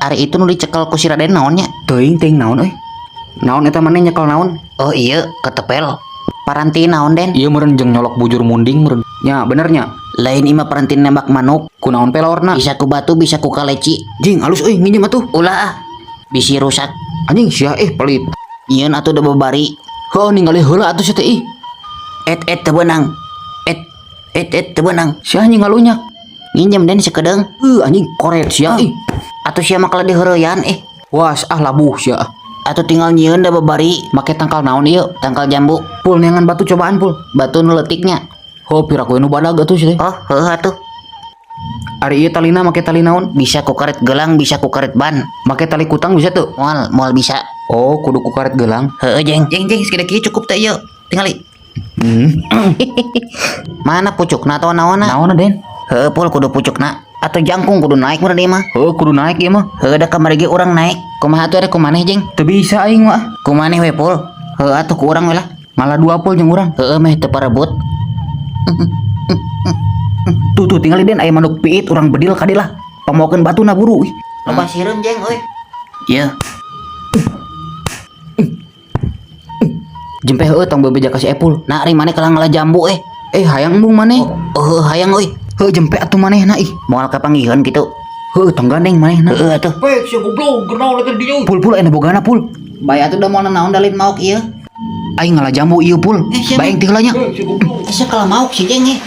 Ari itu nu dicekel ku si Raden naon nya? Teuing teuing naon euy. Naon eta maneh nyekel naon? Oh iya, ketepel. Paranti naon, Den? Ieu meureun jeung nyolok bujur munding meureun. Nya bener nya. Lain ima paranti nembak manuk. Kunaon pelorna? Bisa ku batu, bisa ku kaleci. Jing alus euy, nginjem atuh. Ulah ah. Bisi rusak. Anjing sia eh pelit. Nyieun atuh da babari. Heuh, ningali heula atuh sia teh ih. Et et teu beunang. Et et et teu beunang. Sia anjing ngalunyak. Nginjem, Den, sakedeung. Heuh, anjing koret sia ih. Atuh sia mah kalah diheureuyaan eh. Was ah, labuh sia. Atuh tinggal nyieun da babari. Make tangkal naon ieu? Tangkal jambu. Pul, neangan batu cobaan, Pul. Batu nu leutiknya. Heuh, piraku nu badag atuh sia teh. Oh, heuh atuh. Ari ieu talina make tali naon? Bisa ku karet gelang, bisa ku karet ban. Make tali kutang bisa tuh? Moal, moal bisa. Oh, kudu ku karet gelang. Heeh, Jeng. Jeng, jeng, segede kieu cukup teh ieu. Tingali. Mana pucukna atau naonna? Naonna, Den? Heuh, Pul, kudu pucukna. Atau jangkung kudu naik mun ieu mah. Heuh, kudu naik ieu mah. Heuh, da kamari ge urang naik. Kumaha atuh, rek ku maneh, Jeng? Teu bisa aing mah. Ku maneh we, Pul. Heuh atuh, ku urang we lah. Malah dua, Pul, jeung urang. Heueuh, meh teu parebut. Tuh tuh, tingali, Den, aya manuk piit, urang bedil ka lah. Pamawakeun batuna buru ih. Loba sireum, Jeng, euy. Ieu. Jempe heueuh, tong bebeja ka si Epul. Nah, ari maneh kalah ngalah jambu eh. Eh, hayang embung maneh. Oh, heuh, hayang euy. Heuh, jempe atuh manehna ih. Moal kapanggiheun kitu. Heuh, tong gandeng manehna. Heueuh atuh. Pek sia goblok, genaon eta dieu. Pul, Pul, aya bogana, Pul. Bae atuh da moal naon dalin maok ieu. Aing ngalah jambu ieu, Pul. Eh, siapa? Bae teh heula nya. Asa kalah maok si Jeng eh.